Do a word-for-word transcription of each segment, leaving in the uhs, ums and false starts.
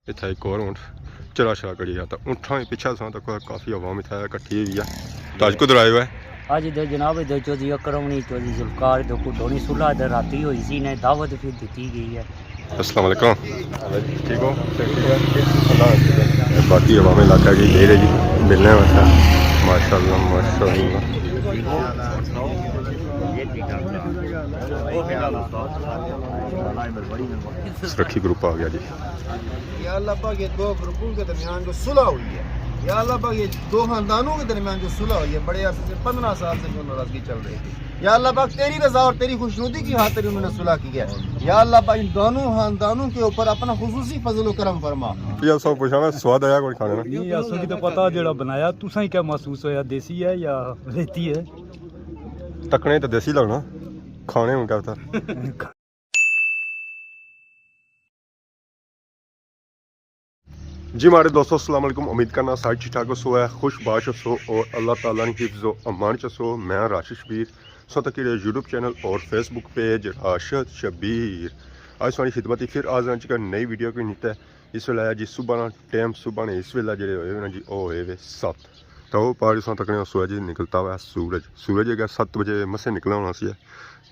اتھا ایک اور اونٹ چرا شرا کری گیا، تو اونٹاں ہی پیچھے ساں تک کافی عوام اتھا کٹھی ہوئی ہے۔ تو اج کدھر آئے ہوئے؟ اج ادھر جناب، ادھر چوہدری اکرم نی، چوہدری ذوالفقار، ادھر کو ڈونی صلح ادھر راتی ہوئی سی، انہیں دعوت پھر دیتی گئی ہے۔ السلام علیکم۔ ٹھیک ہو؟ باقی عوام علاقہ کی دیر ہے جی، ملنے واسطے۔ ماشاءاللہ، ماشاءاللہ۔ سرکھی گروپ آ گیا جی۔ یا اللہ پاک، یہ دو گروپوں کے درمیان جو صلح ہوئی ہے، یا اللہ پاک، یہ دو خاندانوں کے درمیان جو صلح ہوئی ہے، بڑے عرصے سے، پندرہ سال سے جو ناراضگی چل رہی تھی، یا اللہ پاک، تیری رضا اور تیری خوشنودی کی خاطر انہوں نے صلح کی ہے۔ یا اللہ پاک، ان دونوں خاندانوں کے اوپر اپنا خصوصی فضل و کرم فرما۔ یہ سب پوچھا میں، سواد آیا کوئی کھانے میں؟ نہیں، اساں کی تو پتہ جیڑا بنایا، تساں ہی کیا محسوس ہویا، دیسی ہے یا ریتی ہے؟ تکنے تو دیسی لگنا، کھانے ہوں کیا پتہ۔ جی ماڑے دوستو، السلام علیکم۔ امید کرنا سارے ٹھیک ٹھاک ہوسو، ہے خوش باش ہوسو اور اللہ تعالیٰ نے حفظ و امان چ ہوسو۔ میں راشد شبیر، سو تک یوٹیوب چینل اور فیس بک پیج راشد شبیر۔ آج تساں نی خدمت ہی پھر حاضر ہاں جی نئی ویڈیو کی نیتے۔ اس ویلے آیا جی صبح نا ٹائم، صبح نے اس ویلے جڑے ہوئے نا جی، او ہوئے وے ست۔ تو او پار اساں تکنے سورج نکلتا ہوا ہے، سورج، سورج اگر ست بجے مسے نکلنا ہونا سی،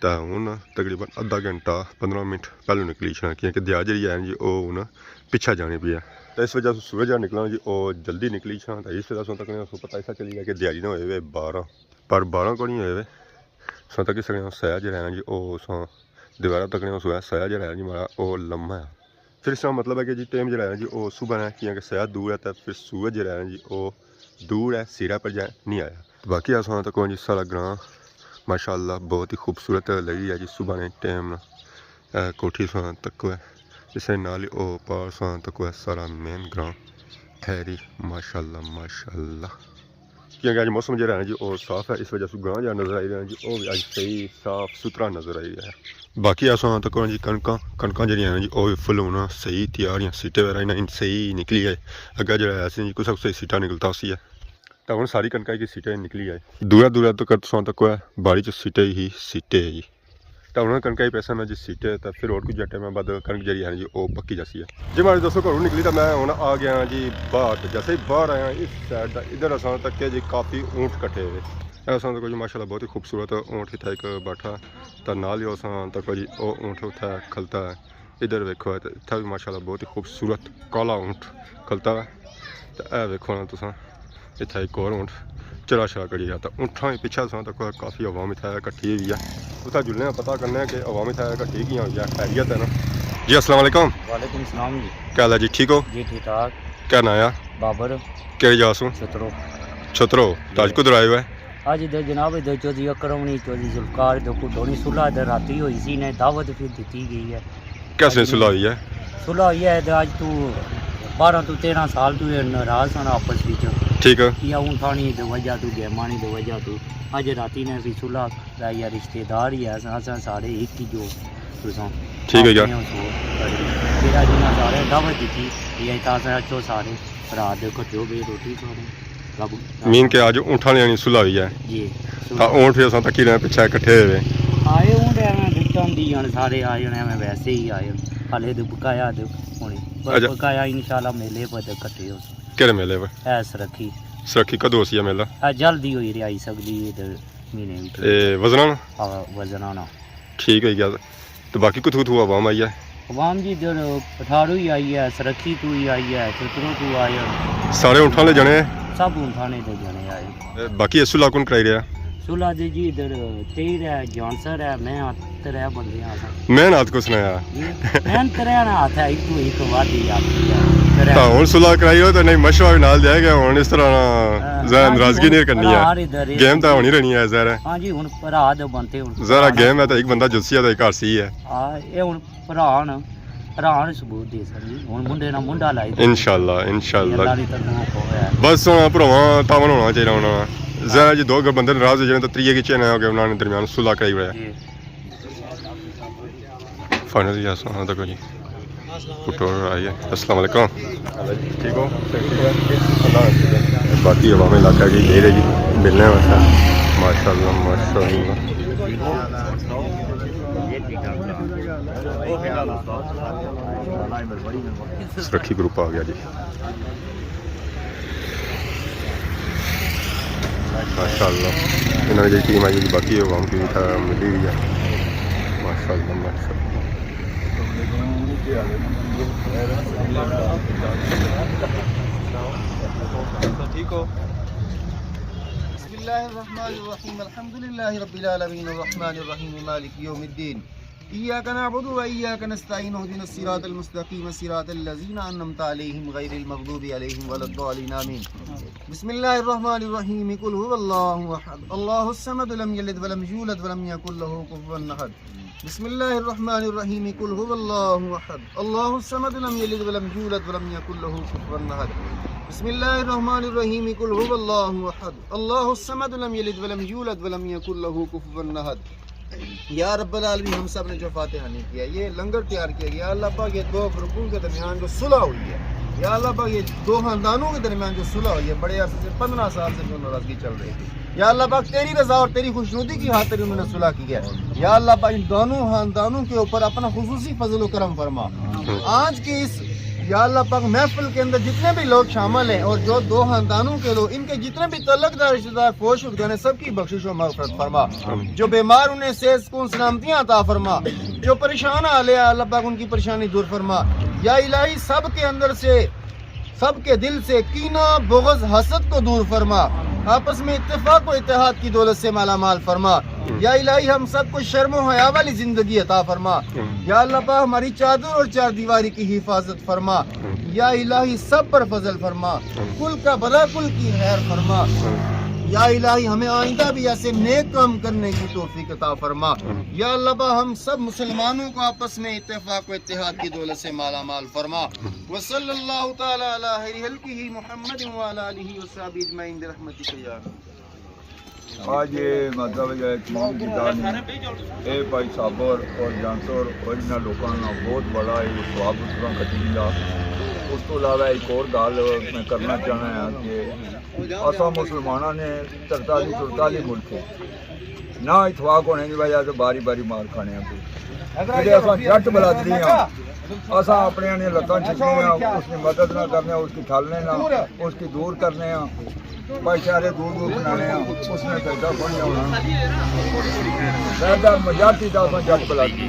تے ہن تقریباً ادھا گھنٹہ، پندرہ منٹ پہلے نکلی چھنا، کیونکہ دیہا جڑی ہے جی، او ہن پچھا جانی پئی ہے۔ تے اس وجہ سے سورج جڑا نکلنا جی، او جلدی نکلی چھنا۔ تے اس وجہ سے تکنے اساں پتہ ایسا چلی گیا کہ دیہاڑی نا ہوئے وے بارہ، پر بارہ کو نہیں ہوئے وے۔ اساں تکی سکنے سایہ جڑا ہے نا جی، او اساں دوبارہ تکنے سایہ جڑا ہے جی ماڑا، او لمبا ہے۔ پھر اس کا مطلب ہے کہ جی ٹائم جڑا ہے نا جی، او صبح ہے، کیونکہ سایہ دور ہے، تے پھر سورج جڑا ہے نا جی، او دور ہے، سرا پر جا نہیں آیا۔ باقی اساں تکو جی سارا گراں ماشاءاللہ بہت ہی خوبصورت لگی ہے جی، صبح نے ٹائم نا، اے کوٹھی ساں تکو ہے، اس نے نال ہی او پار ساں تکو ہے سارا مین گراں ٹھہری، ماشاءاللہ، ماشاءاللہ۔ کیونکہ اج موسم جڑا ہے نا جی، او صاف ہے، اس وجہ سے گراں جڑا نظر آئی رہا ہے جی، او بھی اج صحیح صاف ستھرا نظر آئی رہا ہے۔ باقی اساں تکو جی کنکاں، کنکاں جڑیاں ہیں جی، او بھی فل ہونا صحیح تیار ہیں، سیٹے وغیرہ انہاں صحیح نکلی ہے۔ اگے جڑا ہے سی جی، کسا کسا سیٹا نکلتا سی ہے، تاں ہن ساری کنکاں کی سیٹے نکلی ہے۔ دورا دورا تک تساں تکو ہے، باڑی چ سیٹے ہی سیٹے ہے جی۔ تاں ہن کنکاں ہی پیساں نا جی سیٹے، تاں پھر ہور کچھ ٹائم بعد کنک جڑی ہے نا جی، او پکی جاسی ہے۔ جی ماڑے دوستو، گھروں نکلی تاں میں ہن آ گیا ہاں جی باہر۔ تے جیسے ہی باہر آیا اس سائیڈ دا، ادھر اساں تکے جی کافی اونٹ کٹھے ہوئے۔ اے اساں تکو جی ماشاءاللہ بہت ہی خوبصورت اونٹ اتھا ایک بیٹھا، تے نال ہی اساں تکو جی او اونٹ اتھا کھلتا ہے۔ ادھر ویکھو، اتھا بھی ماشاءاللہ بہت ہی خوبصورت کالا اونٹ کھلتا ہے۔ تے اے ویکھو نا تساں، اتھا ایک اور اونٹ چرا شرا کری گیا۔ تے اونٹاں ہی پیچھے اساں تکو کافی عوام اتھا کٹھی ہوئی ہے۔ اتھا جلنے آں، پتہ کرنے آں کہ عوام اتھا کٹھی کیاں ہوئی ہے، خیریت ہے نا؟ جی السلام علیکم۔ وعلیکم السلام جی۔ کیا حال ہے جی، ٹھیک ہو؟ جی ٹھیک ٹھاک۔ کیا ناں ہے؟ بابر۔ کیڑی جگہ سوں؟ چھترو۔ چھترو۔ تے اج جی۔ کدھر آئے ہوئے؟ اج ادھر جناب، ادھر چوہدری اکرم نی، چوہدری ذوالفقار، ادھر کو ڈونی صلح ادھر راتی ہوئی سی، انہیں دعوت پھر دیتی گئی ہے۔ کس نے صلح ہوئی ہے؟ صلح ہوئی ہے، تے اج تو بارہ تو تیرہ سال تو یہ ناراض سن آپس وچ۔ ٹھیک ہے۔ یا اونٹاں نی دے وجہ تو، گیماں نی دے وجہ تو، اج راتی نے بھی صلح دا یا رشتہ دار ہی ہے، اساں، اساں سارے ایک ہی جو تساں ٹھیک ہے یار۔ اپنے ہو سو، تیرا جنہاں سارے دعوت دیتی، یا اتھا اساں اچھو سارے بھرا دے کٹھے ہو گئے روٹی کھانے۔ رب مین کہ اج اونٹاں آلیاں نی صلح ہوئی ہے۔ جی، تاں صلح۔ اونٹ پھر اساں تکی رہے پچھے کٹھے ہوئے۔ آئے اونٹ ایویں وچاں دی ہن سارے آئے ہن، ایویں ویسے ہی آئے ہن۔ ہلے تے بکایا تے ہن اچھا۔ بکایا انشاءاللہ میلے پر تے کٹھے ہو سو۔ کیڑے میلے پر؟ اے سرکھی۔ سرکھی کدوں ہوسی ہے میلہ؟ اے جلدی ہوئی رہی سکدی ہے تے مہینے وچ۔ اے وزنانا؟ ہاں، وزنانا۔ ٹھیک ہوئی گیا۔ تو باقی کتھوں کتھوں عوام آئی ہے؟ عوام جی ادھر پٹھارو ہی آئی ہے، سرکھی تو ہی آئی ہے، چھترو تو آئے ہن۔ سارے اونٹاں لے جانے ہیں؟ سب اونٹاں نے تے جانے آئے۔ اے، باقی اے صلح کون کرائی رہیا؟ صلح دے جی ادھر تیر ہے، جانسر ہے، میں ہاتھ رہ بندے آں سب۔ میں ہاتھ کس نے آ؟ جی، میں تیرے نا ہاتھ ہے، ایک تو ایک وادی آتی ہے۔ تیرے تاں ہن صلح کرائی ہو تے نہیں مشورہ بھی نال دیا کہ ہن اس طرح نا ہاں، زیادہ ہاں جی، ناراضگی ہن نہیں کرنی ہے۔ بھرا ادھر ہے۔ گیم تاں ہونی رہنی ہے ظاہر ہے۔ ہاں جی، ہن بھرا دے بنتے ہن۔ ظاہر ہے گیم ہے تاں ایک بندہ جلسی ہے تاں ایک ہارسی ہے۔ ہاں، اے ہن بھرا ہن، بھرا ہن ثبوت دے سن جی۔ ہن منڈے نال منڈا لائی تے انشاءاللہ، انشاءاللہ۔ اللہ دی طرفوں ہویا ہے۔ بس ہن بھراواں تعاون ہونا چاہیے ہونا۔ ظاہر ہے جی دو اگر بندے ناراض ہو جانے تاں تریے کی چینا ہو گیا، انہاں نے درمیان صلح کرائی ہویا۔ جی۔ فائنل جی اساں تک جی پٹور آئی ہے۔ السلام علیکم۔ ٹھیک ہو؟ اللہ حافظ۔ باقی عوام علاقہ کی دیر ہے جی، ملنے واسطے۔ ماشاءاللہ، ماشاءاللہ۔ سرکھی گروپ آ گیا جی۔ ماشاءاللہ۔ انہاں نے جی ٹیم آئی ہے جی، باقی عوام کی بھی تھا ملی ہوئی ہے۔ ماشاءاللہ، ماشاءاللہ۔ ٹھیک ہو؟ بسم اللہ الرحمن الرحیم، الحمد للہ رب العالمین، الرحمن الرحیم، مالک یوم الدین، إياك نعبد وإياك نستعين، اهدنا الصراط المستقيم، صراط الذين أنعمت عليهم غير المغضوب عليهم ولا الضالين، آمين۔ بسم الله الرحمن الرحيم، قل هو الله أحد، الله الصمد، لم يلد ولم يولد ولم يكن له كفوا أحد۔ بسم الله الرحمن الرحيم، قل هو الله أحد، الله الصمد، لم يلد ولم يولد ولم يكن له كفوا أحد۔ بسم الله الرحمن الرحيم، قل هو الله أحد، الله الصمد، لم يلد ولم يولد ولم يكن له كفوا أحد۔ یا رب العالمین، ہم سب نے جو فاتحہ نہیں کیا، یہ لنگر تیار کیا گیا، اللہ پاک یہ دو گروپوں کے درمیان جو صلح ہوئی ہے، یا اللہ پاک یہ دو خاندانوں کے درمیان جو صلح ہوئی ہے، بڑے عرصے سے، پندرہ سال سے جو ناراضگی چل رہی تھی، یا اللہ پاک تیری رضا اور تیری خوشنودی کی خاطر انہوں نے صلح کی ہے۔ یا اللہ پاک ان دونوں خاندانوں کے اوپر اپنا خصوصی فضل و کرم فرما۔ آج کے اس، یا اللہ پاک، محفل کے اندر جتنے بھی لوگ شامل ہیں اور جو دو خاندانوں کے لوگ، ان کے جتنے بھی تعلق دار رشتہ دار فوت شد گئے ہیں، سب کی بخشش و مغفرت فرما۔ جو بیمار انہیں صحت سکون سلامتیاں عطا فرما، جو پریشان حال ہے اللہ پاک ان کی پریشانی دور فرما۔ یا الہی سب کے اندر سے، سب کے دل سے کینہ، بغض، حسد کو دور فرما، آپس میں اتفاق و اتحاد کی دولت سے مالا مال فرما۔ یا الہی ہم سب کو شرم و حیا والی زندگی عطا فرما۔ یا اللہ پاک ہماری چادر اور چار دیواری کی حفاظت فرما۔ یا الہی سب پر فضل فرما، کل کا بھلا کل کی خیر فرما۔ یا الہی ہمیں آئندہ بھی ایسے نیک کام کرنے کی توفیق عطا فرما۔ یا اللہ پاک ہم سب مسلمانوں کو آپس میں اتفاق و اتحاد کی دولت سے مالا مال فرما۔ وصلی اللہ تعالی علی خیر خلقہ محمد وعلی آلہ وصحبہ اجمعین برحمتک یا ارحم۔ آج یہ مطلب ہے کہ تمام کتاب نے، اے بھائی صابر اور جانسر اور انہاں لوکاں نا بہت بڑا یہ ثواب اس طرح کٹی گیا۔ اس تو علاوہ ایک اور گل میں کرنا چاہنا ہے کہ اساں مسلماناں نے ترتالی چرتالی ملک ہے، نہ اتفاق ہونے کی وجہ سے باری باری مار کھانے ہیں۔ جڑے اساں جٹ برادری ہاں، اساں اپنے نے لتاں چکنے ہاں، اس کی مدد نہ کرنے ہاں، اس کی ٹھالنے نہ، اس کی دور کرنے ہاں۔ بھائی چارے دور دور بنانے ہاں، اس نے پیدا کون ہونا۔ پیدا مجاتی دا اساں جٹ برادری۔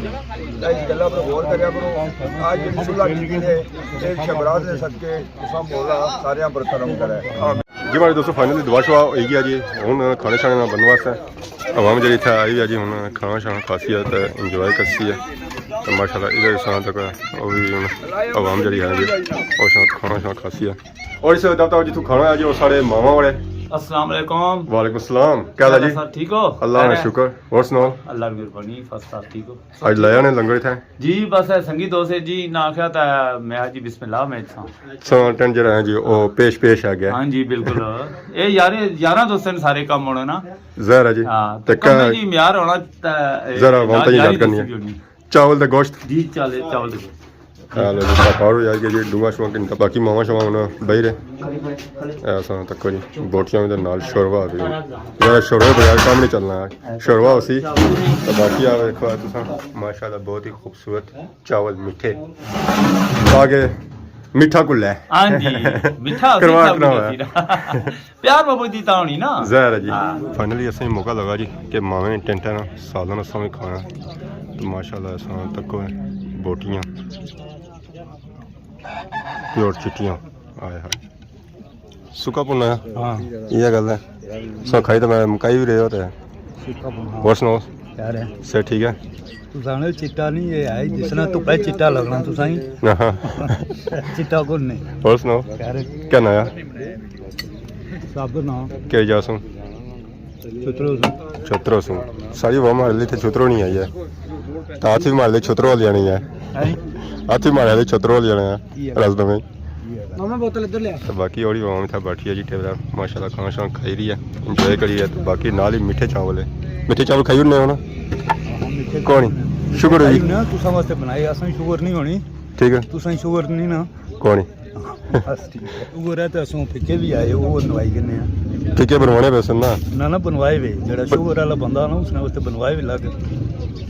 تے اس گلا پر غور کریا کرو۔ آج جڑی صلح کیتی ہے، ایک شبرات نے صدقے اساں مولا ساریاں پر کرم کرے۔ آمین۔ جی ماڑے دوستو، فائنلی دعا شعا ہوئی گیا جی، ہن کھانے شانے نا بندوبست ہے۔ عوام جڑی اتھے آئی ہوئی ہے جی، ہن کھانا شانا کھاسی ہے تے انجوائے کرسی ہے۔ تے ماشاءاللہ ادھر اساں تک او وی ہن عوام جڑی ہے جی، او شانا کھانا شانا کھاسی ہے۔ اور اس دعوت جتھوں کھانا ہے جی، او ساڑے ماما والے۔ السلام علیکم۔ وعلیکم السلام۔ کیا حال ہے جی؟ سر، ٹھیک ہو؟ اللہ نا شکر۔ اور سناؤ؟ اللہ کی مہربانی، فرسٹ کلاس، ٹھیک ہو؟ اج لایا نے لنگر اتھے؟ جی، بس اے سنگی دوست ہے جی، نہ آخیا تے میں آخیا جی بسم اللہ میں اتھاں۔ سو ٹینڈر ہے جی، او پیش پیش آ گیا۔ ہاں جی، بالکل۔ اے یارے، یاراں دوستاں نے سارے کم ہونے نا۔ ظاہر ہے جی۔ ہاں، تے کمے کا جی معیار ہونا تے، اے، ذرا وقت نال ہی یاد یاری کرنی دوستی ہے۔ ہونی۔ چاول تے گوشت۔ جی، چالے، چاول تے گوشت۔ ہاں، لو جی، پاپا اور یار کے جی، ڈوما شوما کن باقی ماما شاما ہونا باہر ہے۔ ایسا تکو جی، بوٹیاں دے نال شوروا بھی۔ ذرا شوروا بغیر کام نہیں چلنا ہے۔ شوروا اسی، تو باقی آ دیکھو تساں، ماشاءاللہ بہت ہی خوبصورت۔ چاول میٹھے۔ تاکہ میٹھا کھلا ہے۔ ہاں جی، میٹھا ہوسی، کرواٹ سب نہ کچھ ہویا۔ ہوسی نا۔ پیار محبت دی تاں ہونی نا۔ ظاہر ہے جی۔ ہاں۔ فائنلی اساں موقع لگا جی کہ ماویں ٹینٹاں نا سالن اساں وی کھانا۔ تو ماشاءاللہ اساں تکو بوٹیاں۔ پیور چٹیاں۔ آئے ہائے۔ سکا پنا ہے؟ ہاں۔ یہ گل ہے۔ سو کھائی تو میں مکائی بھی رہے ہوتے ہیں۔ سکا پنا۔ اور سناؤ؟ یار ہے۔ صحت ٹھیک ہے؟ تو جانے چٹا نہیں، یہ ہے جس طرح تو پہ چٹا لگنا تو سائیں۔ ہاں۔ چٹا کون نہیں؟ اور سناؤ؟ یار ہے۔ کیا نام ہے؟ صابر نام۔ کیا جاسوں؟ چھترو سوں۔ چھترو سوں۔ ساری عوام ہمارے لیے تے چھترو نہیں آئی ہے۔ تو ہاتھ بھی ہمارے لیے چھترو والی آنی ہے۔ ہیں؟ ہاتھ بھی ہمارے لیے چھترو والی آنی ہے۔ یہ۔ رس دمے۔ ماما بوتل ادھر لیا۔ تو باقی اوڑی عوام اتھا بیٹھی ہے جی، ٹیبل ماشاءاللہ کھانا شانا کھائی رہی ہے، انجوائے کری رہی ہے۔ تو باقی نال ہی میٹھے چاول ہے۔ میٹھے چاول کھائی ہونے ہو نا؟ ہاں، میٹھے کونی؟ کھائی ہونے۔ شوگر ہے جی؟ کھائی ہونے، تساں واسطے بنائے، اساں شوگر نہیں ہونی۔ ٹھیک ہے۔ تساں شوگر نہیں نا؟ کونی؟ بس ٹھیک ہے۔ وہ رہتے اسوں پھکے بھی آئے، وہ نوائی کنے ہیں۔ پھکے بنوانے پیسے نا؟ نہ، نہ، بنوائے وے۔ جڑا شوگر والا بندہ نا، اس نے واسطے بنوائے وے الگ۔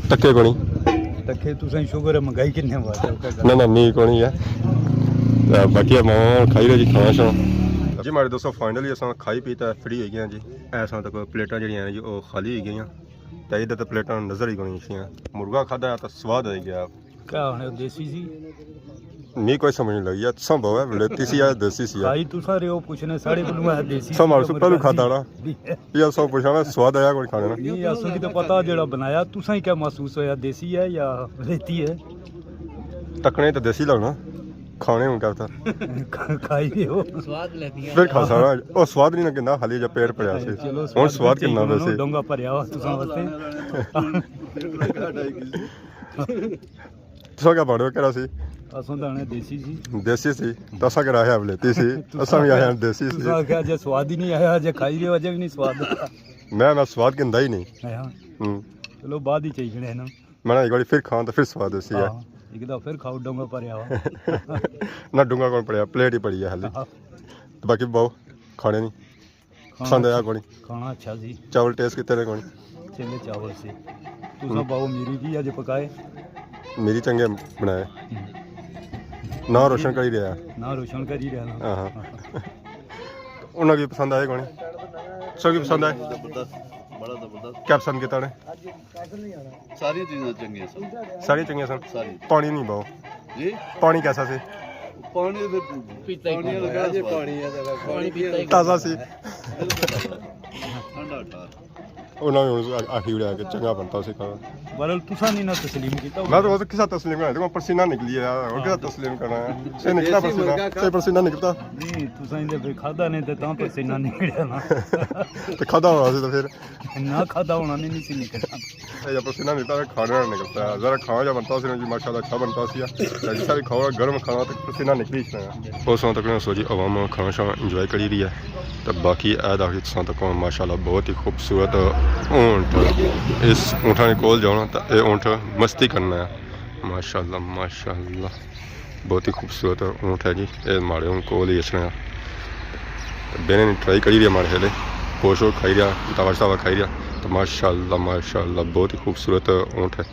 ٹکے کونی؟ ٹکے تساں شوگر منگائی کنے واسطے، او کیا کر؟ نہ، نہ، می کونی ہے۔ تے باقی ماما کھائی رہے جی کھانا شانا۔ جی ماڑے دوستو، فائنلی اساں کھائی پی تے فری ہوئی گئے ہیں جی۔ ایساں تک پلیٹاں جیڑیاں ہیں جی، او خالی ہوئی گئیاں۔ تے ادھر تے پلیٹاں نظر ہی کونی اشیاں۔ مرغا کھادا ہے تے سواد آئی گیا۔ کیا ہونے دیسی سی؟ می کوئی سمجھ نہیں لگی ہے، تساں بہو ہے، بلیتی سی یا دیسی سی ہے؟ بھائی، تساں رہے ہو پوچھنے، ساڑے کولوں ہے دیسی ساں سی مارو یا سو پہلو مرغا کھادا سی؟ نا؟ یہ سب پوچھنا، سواد آیا کوئی کھانے نا؟ نہیں، اساں کی تو پتہ جیڑا بنایا، تساں ہی کیا محسوس ہویا، دیسی ہے یا بلیتی ہے؟ تکنے تو دیسی لگنا، کھانے ہوں کیا پتہ۔ کھائی رہے ہو؟ سواد لیتی ہے۔ پھر کھا سارا، او سواد نہیں لگنا، خالی جا پیٹ پڑیا سی۔ چلو، ہن سواد کہنا ویسے۔ ڈونگا بھریا ہوا تساں واسطے۔ تساں کیا بانو کرا سی؟ اساں تاں آنے دیسی سی۔ دیسی سی۔ تساں کرا ہے بلیتی سی۔ اساں بھی آیا دیسی سی۔ تساں کیا جے سواد ہی نہیں آیا، جے کھائی رہے ہو، اجے بھی نہیں سواد۔ میں، میں سواد گندا ہی نہیں۔ ہاں۔ ہوں۔ چلو، بعد ہی چاہیے نا۔ میں نا ایک باری پھر کھاں تو پھر سواد دیسی ہے۔ ہاں، ایک دفعہ پھر کھاؤ، ڈونگا بھریا ہوا۔ نہ ڈونگا کون پڑیا، پلیٹ ہی پڑی ہے خالی۔ ہاں۔ باقی بہو کھانے نہیں۔ کھانا پسند آیا اچھا، کونی؟ کھانا اچھا سی۔ چاول ٹیسٹ کیتے نے کونی؟ چلے چاول سی۔ تساں ہوں۔ باؤ میری کی اج پکائے؟ میری چنگے بنائے۔ ہوں۔ نہ روشن کری رہیا۔ نہ روشن کری رہیا نا۔ ہاں، ہاں۔ انہاں کی پسند آئے کونی؟ سب کی پسند آئے؟ زبردست، بڑا زبردست۔ کیا پسند کیتا نے؟ ساری چیزاں چنگیاں سن۔ ساری چنگیاں سن؟ ساری۔ پانی نہیں باؤ۔ جی؟ پانی کیسا سی؟ پانی تے پیتا ہی پانی والا کہڑا سواد؟ پانی پیتا ہی تازہ سی۔ بالکل تازہ۔ ٹھنڈا ٹھار۔ انہاں نے ہن آکھی اڑیا کہ چنگا بنتا سی کھانا۔ بہرحال، تساں نہیں نہ تسلیم کیتا۔ میں تو کسا تسلیم کرنا، دیکھو پسینہ نکلی ہے، اور کسا تسلیم کرنا ہے؟ سے نکلا دیسی پسینہ، مرغا کھا۔ سے پسینہ نکلتا۔ نہیں، تساں اندے پھر کھادا نہیں تے تاں پسینہ نکلیا نا۔ تے کھادا ہونا سی تے پھر؟ نہ کھادا ہونا نہیں، نہیں سی نکلنا۔ اے جا پسینہ نکلتا ہے، کھانے نال نکلتا ہے۔ ذرا کھانا جا بنتا سی نا جی، ماشاءاللہ اچھا بنتا سی۔ تے جس طرح کھاؤ گرم کھانا تے پسینہ نکلی جانا۔ اس وقت تک سو جی عوام کھانا شانا انجوائے کری رہی ہے۔ تے باقی اے داخل تساں تک ماشاءاللہ بہت ہی خوبصورت اونٹ۔ اس اونٹاں نے کول جاؤ نا تے اے اونٹ مستی کرنا ہے۔ ماشاءاللہ، ماشاءاللہ۔ بہت ہی خوبصورت اونٹ ہے جی۔ اے ماڑے ہن کول ہی اچھنا۔ بینے نے ٹرائی کری رہیا ماڑے ہیلے۔ گوشت ووشت کھائی رہیا، تاوا شتاوا کھائی رہیا۔ تو ماشاءاللہ، ماشاءاللہ، بہت ہی خوبصورت اونٹ ہے۔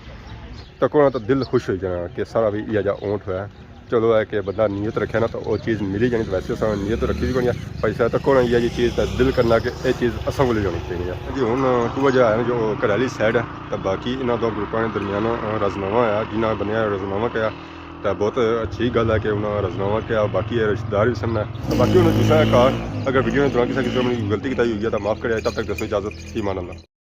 تکو نا تو دل خوش ہوئی جانا کہ سارا بھی یہ جا اونٹ ہویا ہے۔ چلو، ہے کہ بندہ نیت رکھے نا تو وہ چیز ملی جانی۔ تو ویسے اساں نیت رکھی بھی کونی ہے۔ پیسہ تکو نا یہ جی چیز تے دل کرنا کہ یہ چیز اساں کو لے جانی چاہیے۔ جی ہن ٹور جا ہے نا جو گھر والی سائیڈ ہے، تو باقی انہاں دو گروپاں نے درمیان رزنامہ ہے، جنہاں بنیا رزنامہ کیا۔ تے بہت اچھی گل ہے کہ انہاں رزنامہ کیا، باقی اے رشتہ دار وی سن نا۔ تے باقی ہن جس طرح کار، اگر ویڈیو نے دوران کسے قسم دی غلطی کیتا ہوئی ہے تے معاف کرے، تب تک دوستو اجازت، فی امان اللہ۔